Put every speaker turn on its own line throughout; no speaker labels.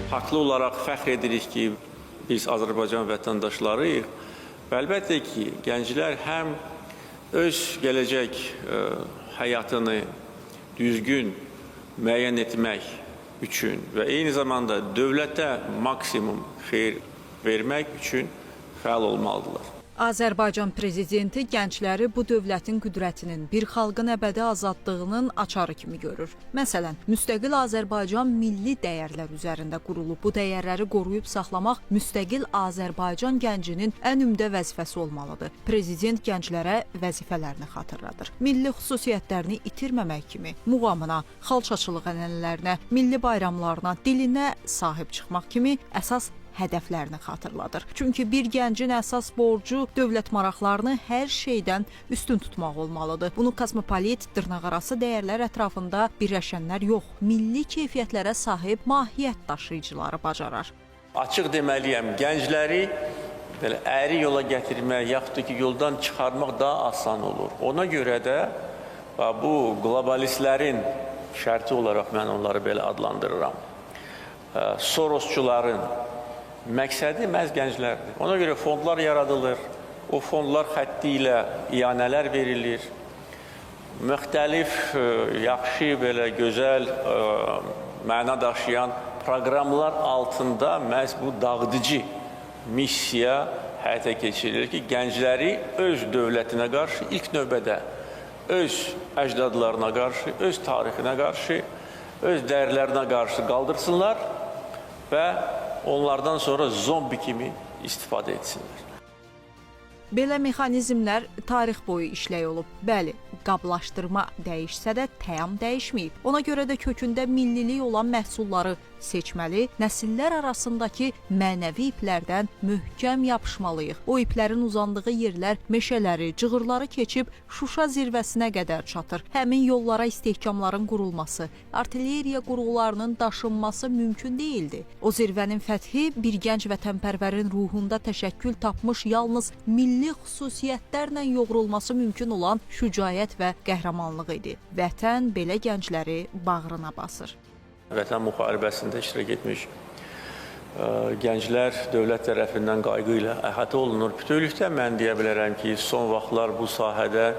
Haqlı olaraq fəxr edirik ki, biz Azərbaycan vətəndaşlarıyıq. Və əlbəttə ki, gənclər həm öz gələcək həyatını düzgün müəyyən etmək üçün və eyni zamanda dövlətə maksimum xeyir vermək üçün fəal olmalıdırlar.
Azərbaycan prezidenti gəncləri bu dövlətin qüdrətinin, bir xalqın əbədi azadlığının açarı kimi görür. Məsələn, müstəqil Azərbaycan milli dəyərlər üzərində qurulub. Bu dəyərləri qoruyub saxlamaq müstəqil Azərbaycan gəncinin ən ümdə vəzifəsi olmalıdır. Prezident gənclərə vəzifələrini xatırladır. Milli xüsusiyyətlərini itirməmək kimi muğamına, xalçaçılıq ənənələrinə, milli bayramlarına, dilinə sahib çıxmaq kimi əsas hədəflərini xatırladır. Çünki bir gəncin əsas borcu dövlət maraqlarını hər şeydən üstün tutmaq olmalıdır. Bunu kosmopolit, dırnaqarası dəyərlər ətrafında birləşənlər yox, milli keyfiyyətlərə sahib mahiyyət daşıyıcıları bacarar.
Açıq deməliyəm, gəncləri belə əyri yola gətirmək, yaxud da ki, yoldan çıxarmaq daha asan olur. Ona görə də bu qlobalistlərin şərti olaraq mən onları belə adlandırıram. Sorosçuların məqsədi məhz gənclərdir. Ona görə fondlar yaradılır, o fondlar xətti ilə ianələr verilir. Müxtəlif, yaxşı, belə gözəl məna daşıyan proqramlar altında məhz bu dağıdıcı missiya həyata keçirilir ki, gəncləri öz dövlətinə qarşı ilk növbədə öz əcdadlarına qarşı, öz tarixinə qarşı, öz dəyərlərinə qarşı qaldırsınlar və onlardan sonra zombi kimi istifadə etsinlər.
Belə mexanizmlər tarix boyu işlək olub. Bəli, qablaşdırma dəyişsə də təam dəyişməyib. Ona görə də kökündə millilik olan məhsulları seçməli, nəsillər arasındakı mənəvi iplərdən möhkəm yapışmalıyıq. O iplərin uzandığı yerlər meşələri, cığırları keçib Şuşa zirvəsinə qədər çatır. Həmin yollara istehkamların qurulması, artilleriya qurğularının daşınması mümkün deyildi. O zirvənin fəthi bir gənc vətənpərvərin ruhunda təşəkkül tapmış yalnız milli xüsusiyyətlərlə yoğrulması mümkün olan şücaət və qəhrəmanlıq idi. Vətən belə gəncləri bağrına basır.
Vətən müharibəsində iştirak etmiş gənclər dövlət tərəfindən qayğı ilə əhatə olunur. Bütövlükdə mən deyə bilərəm ki, son vaxtlar bu sahədə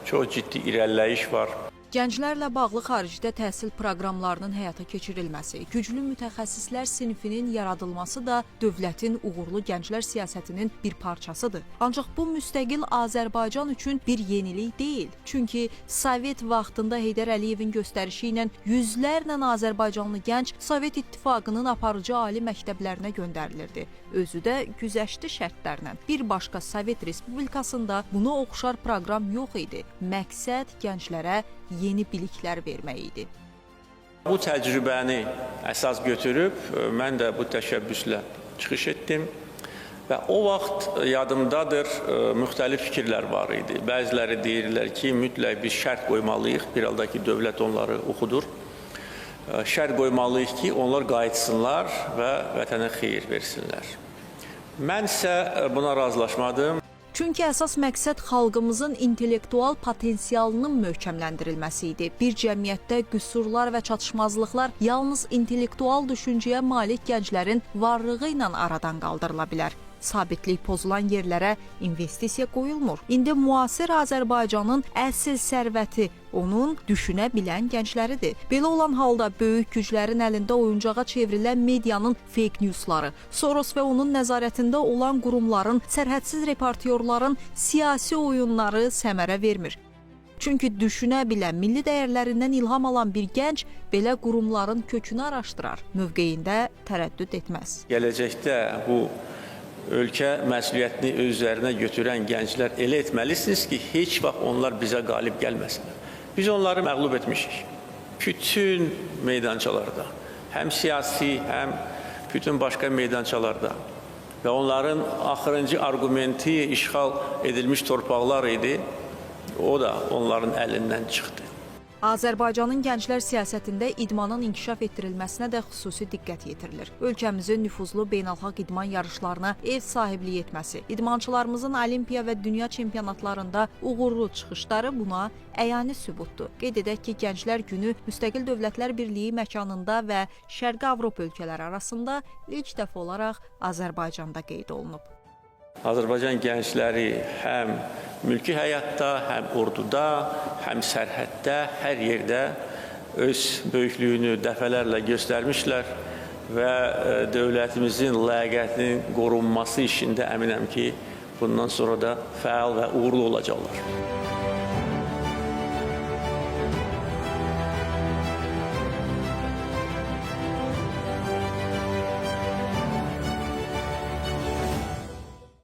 çox ciddi irəliləyiş var.
Gənclərlə bağlı xaricdə təhsil proqramlarının həyata keçirilməsi, güclü mütəxəssislər sinfinin yaradılması da dövlətin uğurlu gənclər siyasətinin bir parçasıdır. Ancaq bu müstəqil Azərbaycan üçün bir yenilik deyil. Çünki Sovet vaxtında Heydər Əliyevin göstərişi ilə yüzlərlə azərbaycanlı gənc Sovet İttifaqının aparıcı ali məktəblərinə göndərilirdi. Özü də güzəştli şərtlərlə. Bir başqa Sovet Respublikasında buna oxşar proqram yox idi. Məqsəd gənclərə yeni biliklər vermək idi.
Bu təcrübəni əsas götürüb mən də bu təşəbbüslə çıxış etdim və o vaxt yadımdadır, müxtəlif fikirlər var idi. Bəziləri deyirlər ki, mütləq biz şərt qoymalıyıq, bir halda ki, dövlət onları oxudur. Şərt qoymalıyıq ki, onlar qayıtsınlar və vətənə xeyir versinlər. Mən isə buna razılaşmadım.
Çünki əsas məqsəd xalqımızın intellektual potensialının möhkəmləndirilməsi idi. Bir cəmiyyətdə qüsurlar və çatışmazlıqlar yalnız intellektual düşüncəyə malik gənclərin varlığı ilə aradan qaldırıla bilər. Sabitlik pozulan yerlərə investisiya qoyulmur. İndi müasir Azərbaycanın əsl sərvəti onun düşünə bilən gəncləridir. Belə olan halda böyük güclərin əlində oyuncağa çevrilən medianın fake newsları, Soros və onun nəzarətində olan qurumların, sərhədsiz reportyorların siyasi oyunları səmərə vermir. Çünki düşünə bilən, milli dəyərlərindən ilham alan bir gənc belə qurumların kökünü araşdırar, mövqeyində tərəddüd etməz.
Gələcəkdə bu ölkə məsuliyyətini öz üzərinə götürən gənclər elə etməlisiniz ki, heç vaxt onlar bizə qalib gəlməsinlər. Biz onları məğlub etmişik. Bütün meydançalarda, həm siyasi, həm bütün başqa meydançalarda. Və onların axırıncı arqumenti işğal edilmiş torpaqlar idi. O da onların əlindən çıxdı.
Azərbaycanın gənclər siyasətində idmanın inkişaf etdirilməsinə də xüsusi diqqət yetirilir. Ölkəmizin nüfuzlu beynəlxalq idman yarışlarına ev sahibliyi etməsi, idmançılarımızın olimpiya və dünya çempionatlarında uğurlu çıxışları buna əyani sübutdur. Qeyd edək ki, Gənclər Günü Müstəqil Dövlətlər Birliyi məkanında və Şərqi Avropa ölkələri arasında ilk dəfə olaraq Azərbaycanda qeyd olunub.
Azərbaycan gəncləri həm mülki həyatda, həm orduda, həm sərhəddə, hər yerdə öz böyüklüyünü dəfələrlə göstərmişlər və dövlətimizin ləyaqətinin qorunması işində əminəm ki, bundan sonra da fəal və uğurlu olacaqlar.